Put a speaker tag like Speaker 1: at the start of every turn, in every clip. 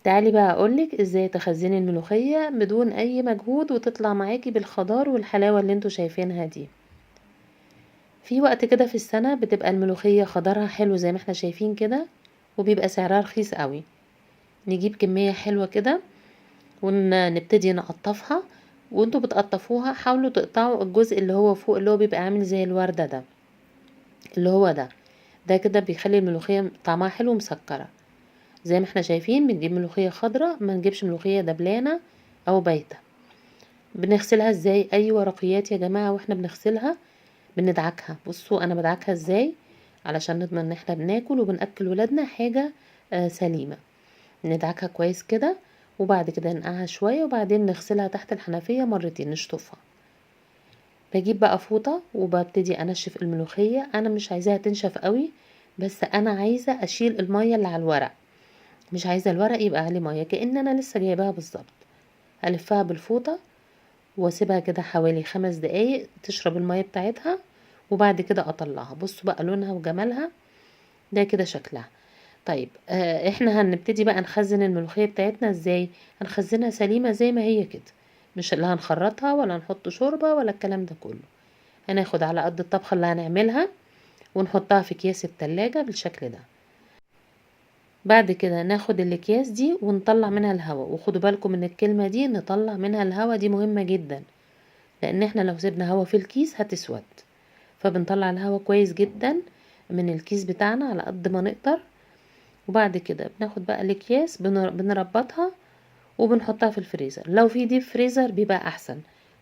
Speaker 1: تعالي بقى اقولك ازاي تخزني الملوخية بدون اي مجهود وتطلع معاكي بالخضار والحلاوة اللي انتوا شايفينها دي. في وقت كده في السنة بتبقى الملوخية خضرها حلو زي ما احنا شايفين كده، وبيبقى سعرها رخيص قوي. نجيب كمية حلوة كده ونبتدي نقطفها، وانتوا بتقطفوها حاولوا تقطعوا الجزء اللي هو فوق اللي هو بيبقى عامل زي الوردة ده، اللي هو ده كده بيخلي الملوخية طعمها حلو ومسكرة. زي ما احنا شايفين بنجيب ملوخية خضراء، ما نجيبش ملوخية دبلانة او بايتة. بنغسلها ازاي؟ اي ورقيات يا جماعة واحنا بنغسلها بندعكها. بصوا انا بدعكها ازاي علشان نضمن ان احنا بناكل وبنأكل ولادنا حاجة سليمة. ندعكها كويس كده، وبعد كده ننقعها شوية، وبعدين نغسلها تحت الحنفية مرتين نشطفها. بجيب بقى فوطة وببتدي انشف الملوخية. انا مش عايزاها تنشف قوي، بس انا عايزة اشيل المية اللي على الورق، مش عايزة الورق يبقى عليه مية، كأن انا لسه جايباها بالظبط. الفها بالفوطة واسيبها كده حوالي 5 دقايق تشرب المية بتاعتها، وبعد كده اطلعها. بصوا بقى لونها وجمالها، ده كده شكلها. احنا هنبتدي بقى نخزن الملوخية بتاعتنا ازاي؟ هنخزنها سليمة زي ما هي كده، مش اللي هنخرطها ولا هنحط شوربة ولا الكلام ده كله. هناخد على قد الطبخة اللي هنعملها ونحطها في اكياس التلاجة بالشكل ده. بعد كده ناخد الاكياس دي ونطلع منها الهواء، وخدوا بالكم من الكلمة دي، نطلع منها الهواء دي مهمة جدا، لان احنا لو سيبنا هواء في الكيس هتسود. فبنطلع الهواء كويس جدا من الكيس بتاعنا على قد ما نقدر. وبعد كده بناخد بقى الاكياس بنربطها وبنحطها في الفريزر. لو في deep freezer بيبقى احسن،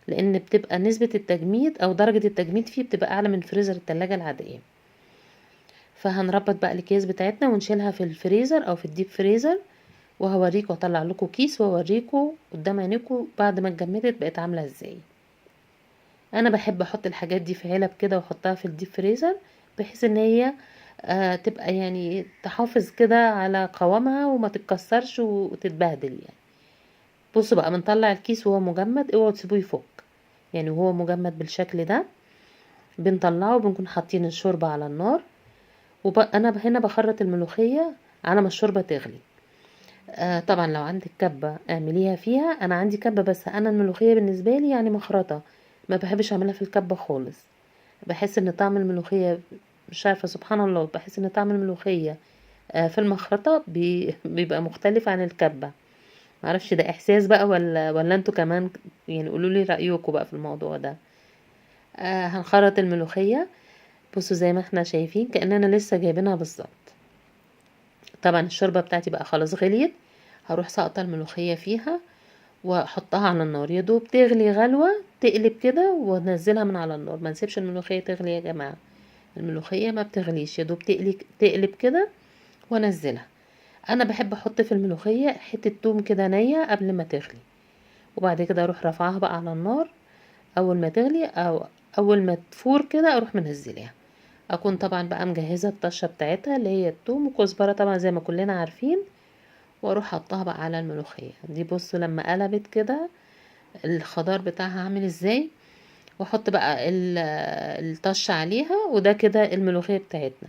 Speaker 1: لان بتبقى نسبة التجميد او درجة التجميد فيه بتبقى اعلى من فريزر التلاجة العادية. فهنربط بقى الاكياس بتاعتنا ونشيلها في الفريزر او في ال deep freezer، وهوريكم، اطلع لكم كيس واوريكم قدام عينيكم بعد ما اتجمدت بقت عاملة ازاي. انا بحب احط الحاجات دي في علب كده واحطها في ال deep freezer، بحيث ان هي تبقى تحافظ كده على قوامها وما تتكسرش وتتبهدل. بصوا بقى بنطلع الكيس وهو مجمد، اوعوا تسيبوه يفك، وهو مجمد بالشكل ده بنطلعه، وبنكون حاطين الشوربة على النار. انا هنا بخرط الملوخية على ما الشوربة تغلي. طبعا لو عندك كبة اعمليها فيها، انا عندي كبة، بس انا الملوخية بالنسبة لي مخرطة، ما بحبش اعملها في الكبة خالص. بحس ان طعم الملوخية، مش عارفة سبحان الله، بحس ان طعم الملوخية في المخرطة بيبقى مختلف عن الكبة. معرفش ده احساس بقى ولا انتوا كمان، قولوا لي رأيكم بقى في الموضوع ده. هنخرط الملوخية. بصوا زي ما احنا شايفين كأننا لسه جايبينها بالظبط. طبعا الشوربة بتاعتي بقى خلاص غليت، هروح ساقطة الملوخية فيها واحطها على النار، يا دوب تغلي غلوة تقلب كده وانزلها من على النار. ما نسيبش الملوخية تغلي يا جماعة، الملوخية ما بتغليش، يا دوب تقلب كده وانزلها. انا بحب احط في الملوخية حتة توم كده نية قبل ما تغلي، وبعد كده اروح رافعاها بقى على النار. اول ما تغلي او اول ما تفور كده اروح منزلاها. اكون طبعا بقى مجهزة الطشة بتاعتها اللي هي التوم وكزبرة طبعا زي ما كلنا عارفين، واروح حطها بقى على الملوخية دي. بصوا لما قلبت كده الخضار بتاعها عامل ازاي، واحط بقى الطشة عليها، وده كده الملوخية بتاعتنا.